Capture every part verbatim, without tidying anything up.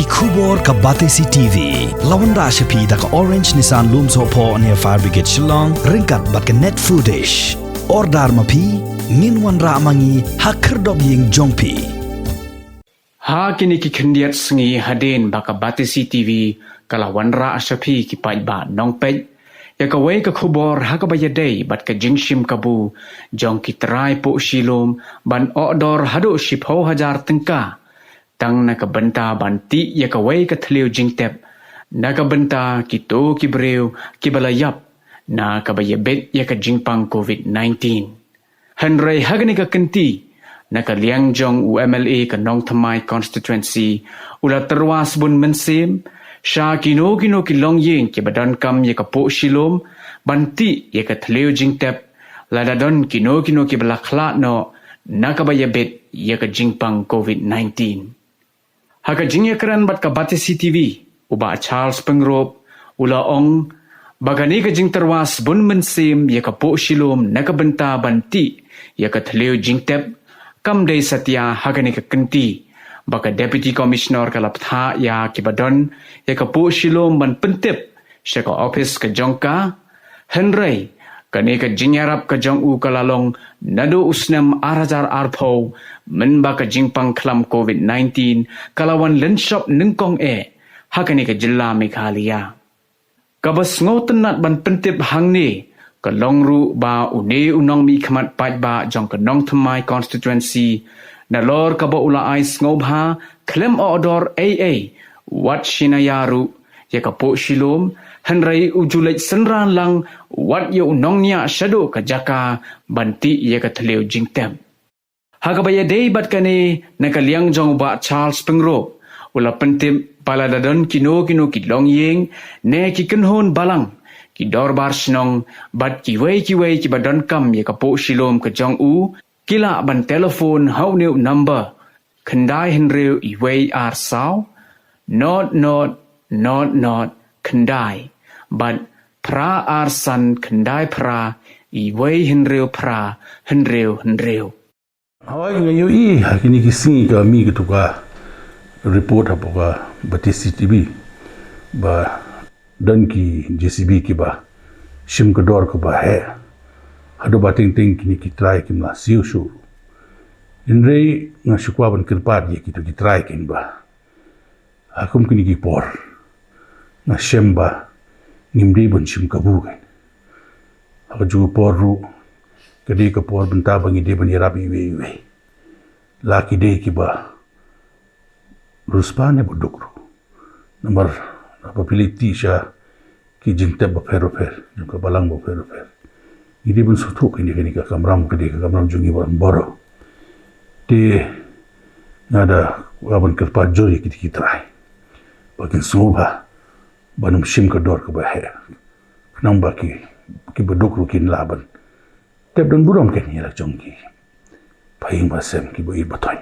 Khubor ka Batesi T V. La wanrah sha phi da ka Orange Nissan Lumsohphoh near Fire Brigade Shillong, ryngkat bad ka Net Foodish. Order ma phi, ngin wanrah ma ngi ha khyrdop ïing jong phi. Ha kine ki khyndiat sngi hadien ba ka Batesi T V ka la wanrah sha phi ki paidbah nongpeit ïa kawei ka khubor ha kaba ïadei bad ka jingshim kabu jong ki trai puh shilum ban ohdor haduh shiphew hajar tyngka tang na ka bynta ban tih ïa kawei ka thliew jingtep na ka bynta kito ki briew kiba la ïap na kaba ïabit ïa ka jingpang covid nineteen. Hynrei ha kane ka kynti, na ka liang jong u M L A ka Nongthymmai constituency, u la tyrwa sbun mynsiem sha kino kino ki longïing kiba donkam ïa ka puh shilum ban tih ïa ka thliew jingtep, lada don kino kino kiba la khlad noh na kaba ïabit ïa ka jingpang covid nineteen. Ha ka jingïakren bad ka Batesi T V, u Bah Charles Pyngrope u la ong ba kane ka jingtyrwa sbun mynsiem ïa ka puh shilum na ka bynta ban tih ïa ka thliew jingtep kam dei satia ha kane ka kynti, ba ka Deputy Commissioner ka la bthah ïa kiba don ïa ka puh shilum ban pyntip sha ka ophis ka jong ka. Hynrei kane ka jingïarap ka jong u ka la long naduh u snem ar hajar arphew, mynba ka jingpang khlam covid nineteen ka la wan lynshop nyngkong eh ha kane ka jylla Meghalaya. Kaba sngewtynnat ban pyntip hangne ka long ruh ba une u nongmihkhmat paidbah jong ka Nongthymmai constituency, nalor kaba u la ai sngewbha khlem ohdor ei ei wat shi naiar ruh ïa ka puh shilum, hynrei u ju leit synran lang wat ïa u nongñiah shaduh ka jaka ban tih ïa ka thliew jingtep. Ha kaba ïadei bad kane, na ka liang jong u Bah Charles Pyngrope u la pyntip ba lada don kino kino ki longïing ne ki kynhun balang, ki dorbar shnong bad kiwei kiwei kiba donkam ïa ka puh shilum ka jong u, ki lah ban telephone ha une u number: khyndai hynriew iwei ar saw, nod nod nod nod khyndai, bad phra ar san khyndai phra iwei hynriew phra hynriew hynriew. Hooid, nga ïohi ha kine ki sngi ka mih katto ka report hapoh ka Batesi T V ba don ki J C B kiba shim ka dor kaba heh, haduh ba teng teng kine ki trai kim lah siew shuh. Hynrei nga shu kwah ban kyrpad ïa kito ki trai kein ba ha kum kine ki por, nga shem ba ngim dei ban shim kabu kein. Ha kajuh ka por ruh ka dei ka por bynta ba ngi dei ban ïarap iwei iwei, la ki dei kiba riewspah ne ba duk ruh. Namar haba phi leit tih sha ki jingtep bapher bapher jong ka balang bapher bapher, ngi dei ban sngewthuh kein ïa kane ka kamram ka dei ka kamram jong ngi baroh baroh. Te nga da kwah ban kyrpad jur ïa kito ki trai ba kin sngewbha ban ym shim ka dor kaba heh, khnang ba ki, kiba duk ruh kin lah ban tep don burom kein ïa la jong ki phaïing phasem kiba ïeit ba thoiñ.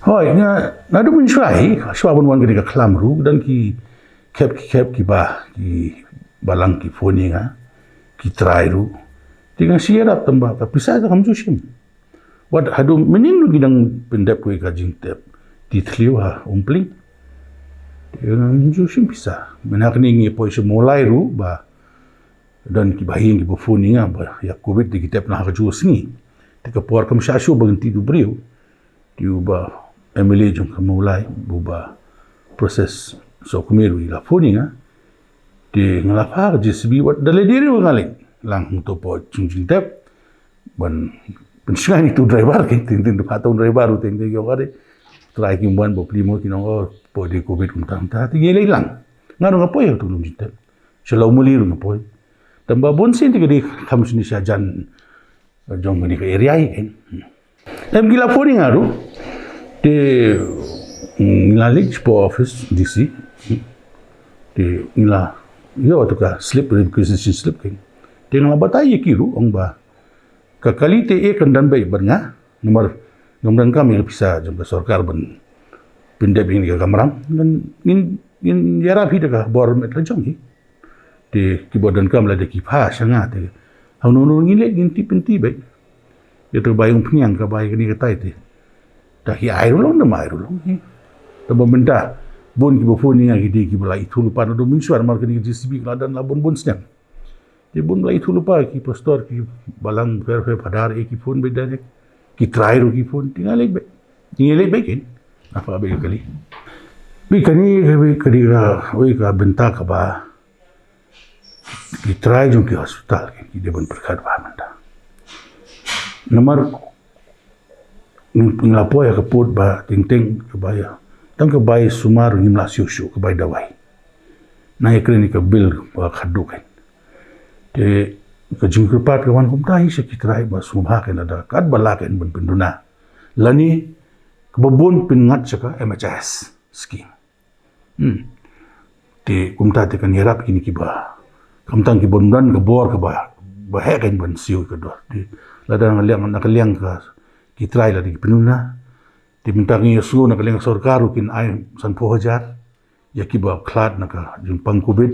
Hooid, nga, naduh mynshuwa hi, shuwa ban wan kane ka khlam ruh don ki khep ki khep kiba ki balang ki phone ïa nga, ki trai ruh. Te nga shu ïarap tang ba ka pisa ka kam ju shim. Wat haduh mynnin ruh ngi dang pyndep kawei ka jingtep tih thliew ha Umpling. Te nga ju shim pisa. Mynta kane ngi poi sha Mawlai ruh ba don kiba ha ïing kiba phone ïa nga ba ïa covid da ki tep na ha kajuh ka sngi. Te ka por kam shah shuh ba ngan tih da u briew. Te u Bah M L A jong ka Mawlai, u Bah Precious Sohkhmer, u la phone ïa nga. Te nga la phah ka J C B, wat da lade ruh nga leit lang hangto hapoh jong jingtep ban pynshngaiñ ïa uto u driver kein, teng teng da phah uto u driver ruh teng teng ïoh ka dei. Trai kim wan ba plie mo ki nong, oh, poi da covid kumta kumta. Te ngi leit lang. Nga ruh nga poi ha uto u lum jingtep. Sha Lawmuli ruh nga poi. Tang ba bun sien te ka dei kham shane shajan jong kane ka area hi kein. Em, ki la phone ïa nga ruh. Te, mm, ngi la leit shapoh office D C. Te ngi la ïoh ïa uto ka slip, requisition slip kein. Te nga la batai ïa ki ruh, ong ba ka kali te e kan don beit bad nga. Namar ngam donkam ïa ka pisa jong ka sorkar ban pyndep ïa kane ka kamram. Ngan, ngin, ngin ïarap hi da ka bor met la jong hi. Te kiba donkam lada ki phah sha nga te hangno hangno ngin leit, ngin tip, ngin tip beit. Ïa te ka bai umphniang, ka bai kane katai te, da ki ai ruh long, da ym ai ruh long hi. Te ba mynta Bun kiba phone ïa nga ki dei kiba la ithuh lypa naduh mynshuwa namar kane ka J C B ka la don la bun bun snem. Te bun ba la ithuh lypa ki pastor ki balang pher pher phadar eh ki phone beit direct. Ki trai ruh ki phone te nga leit beit. Te nga leit beit kin. Apa beit ka kali. Beit kane ka beit ka dei ka beit ka bynta kaba ki trai jong ki hospital ki dei ban pyrkhat bha mynta. Namar ngi la poi ha ka pud ba teng teng ka bai, tang ka bai sumar ngim la siew shuh ka bai dawai. Na ïa kren ka bil ba khadduh kan. Te ka jingkyrpad ka wan kumta hi sha ki trai ba sngewbha kan da katba lah kan ban pynduna. Lane kaba bun pynngat sha ka M H I S scheme. Hmm. Te kumta te kan ïarap kine kiba, khamtam ki bym don ka bor kaba, ba heh kan ban siew ka dor. Te lada na ka liang, na ka liang ka ki trai lada ki pynuna. Te mynta ngi ïa sngew na ka liang sorkar ruh kin ai sanphew hajar ïa kiba khlad na ka jingpang covid.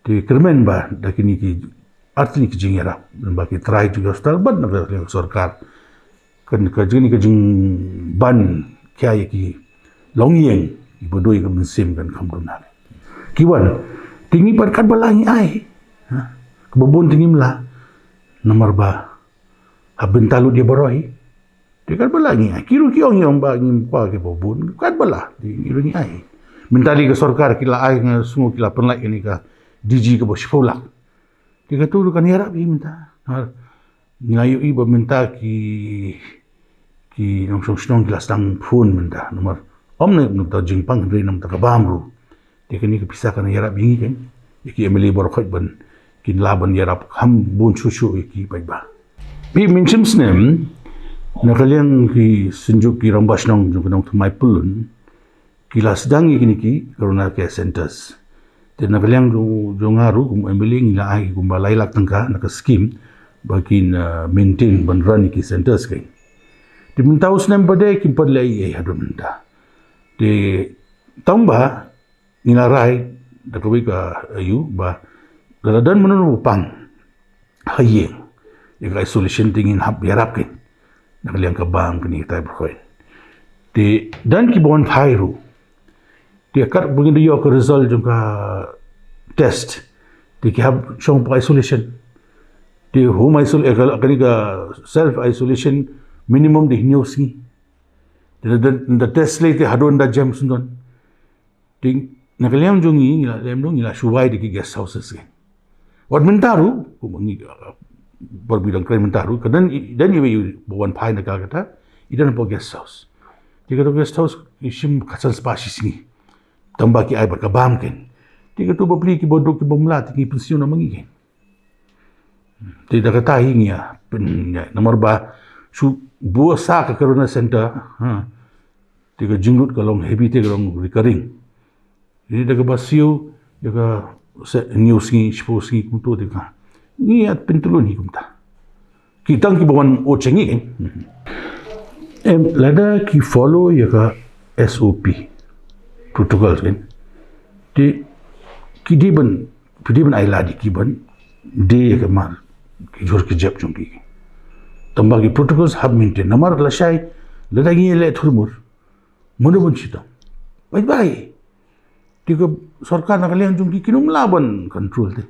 Te kyrmen ba da kine ki artylli ki jingïarap ba ki trai jong ki hospital bad na ka liang sorkar. Kan ka jing ka jingban khia ïa ki longïing kiba duh ïa ka mynsiem kan kham duna. Ki wan te ngi pat katba lah ngi ai. Ha? Kaba bun te ngim lah namar ba ha bynta lut ïa baroh hi. Te katba lah ngi ai. Ki ruh ki ong ïa ong ba ngim kwah kiba bun. Katba lah te ngi ruh ngi ai. Mynta dei ka sorkar ki la ai nga sngew ki la pynlait kane ka D G kaba shiphew lak. Te katu ruh kan ïarap ïa mynta. Ha. Ngi la ïohi ba mynta ki, ki nongshong shnong ki la sdang phone mynta namar ym na mynta jingpang hynrei na mynta ka bam ruh. Te kane ka pisa kan ïarap ïa ngi kan ïa ki M L A baroh khoit ban kin lah ban ïarap kham bun shuh shuh ïa ki paidbah. Phi mynshem snem na ka liang ki synjuk ki rangbah shnong jong ka nongthymmai pyllun ki la sdang ïa kine ki Corona Care Centers. Te na ka liang jong, jong nga ruh kum M L A ngi la ai kumba lai lak tyngka na ka scheme ba kin, uh, maintain ban run ïa ki centers kein. Te mynta u snem ba dei kim pat leh ei ei haduh mynta. Te tang ba ngi la rai da kawei ka aïu ba lada don mano mano ba pang ha ïing ïa ka isolation te ngin hap ïarap kein na ka liang ka bam kane ka tai ba khoi. Te don kiba wan phai ruh. Te kat ba ngin da ïoh ka result jong ka test te ki hap shong pa isolation. Te home isolation, eh, ka, kane ka self isolation minimum dei hynñiew sngi. Te da, da, da test lei te hadon da jem sngewdon. Te na ka liang jong ngi ngi la lem dong ngi la shu wai da ki guest houses kein. Wat mynta ruh kumba ngi, uh, por bidang kren mynta ruh ka don i, don iwei i ba wan phai na Calcutta i don hapoh guest house. Te kato guest house i shim khatsan spah shi sngi. Tang ba ki ai bad ka bam kein. Te kato bapli kiba duk kiba mla te ngi pynsiew na ma ngi kein. Te da kata hi ngi ïa pyn ïa namar ba shu buh sa ka Corona Center. Ha. Te ka jinglut ka long heavy te ka long recurring. Te da kaba siew ïa ka se hynñiew sngi shiphew sngi kumto te ka ngi ïa pyntylun hi kumta. Ki tang kiba wan ot sha ngi kein. Em lada ki follow ïa ka S O P protocols kein. Te ki dei ban, ki dei ban ai lad ïa ki ban die ïa ka mar ki jhur ki jep jong ki. Tang ba ki protocols hap maintain namar lashai lada ngi leh thurmur mano ban shitom. Bye bye. Te ka sorkar na ka liang jong ki kin ym lah ban control te.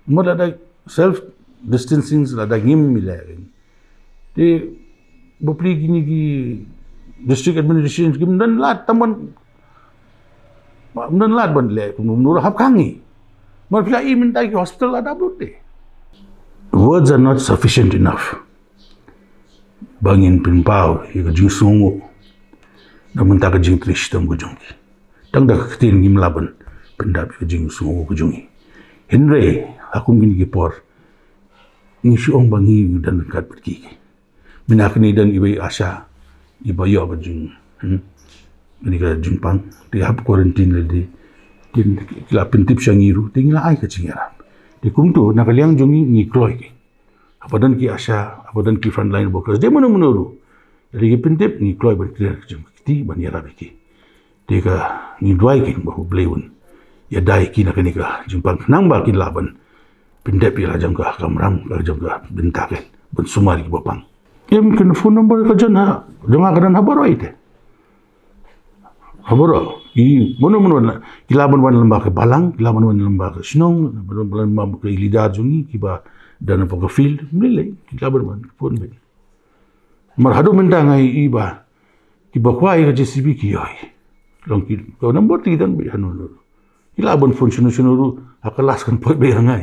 Namar lada self distancing lada ngim ïaleh. Te bapli kine ki district administration kim don lad tang ban, kim don lad ban leh kumno kumno ruh hap khang ngi. Namar phi la i mynta ki hospital lada blood te. Words are not sufficient enough. Ba ngin pynpaw ïa ka jingsngewnguh na mynta ka jingtrei shitom ka jong ki. Tang da ka ktien ngim lah ban pyndap ïa ka jingsngewnguh ka jong ngi. Hynrei ha kum kine ki por ngi shu ong ba ngi don ryngkat bad ki. Mynta kane don iwei ASHA iba ïoh ka jing, hmm, kane ka jingpang te hap quarantine lade. Te ki la pyntip sha ngi ruh te ngi la ai ka jingïarap. Te kumto na ka liang jong ngi ngi kloi ki. Haba don ki ASHA, haba don ki frontline workers, dei mano mano ruh. Lada ki pyntip ngi kloi ban clear ka jong ka kti ban ïarap ïa ki. Te ka ngi duwai kein ba U Blei un ïada ïa ki na kane ka jingpang khnang ba kin lah ban pyndep ïa la jong ka kamram ka jong ka bynta kein ban sumar ïa ki ba pang. Em, ka phone number ka jong ha, jong nga ka don ha baroh ite. Haba ro, i mano mano na, ki lah ban wan lyngba ka balang, ki lah ban wan lyngba ka shnong, ban wan lyngba ka leader jong ngi, kiba don hapoh ka field, ym lei lei, ki lah ban wan, phone beit. Namar haduh mynta nga ïohi ba, kiba kwah ïa ka J C B ki ïoh. Long ki, ka number three don beit hano hano. Ki lah ban phone shano shano ruh, ha ka last kan poi beit ha nga.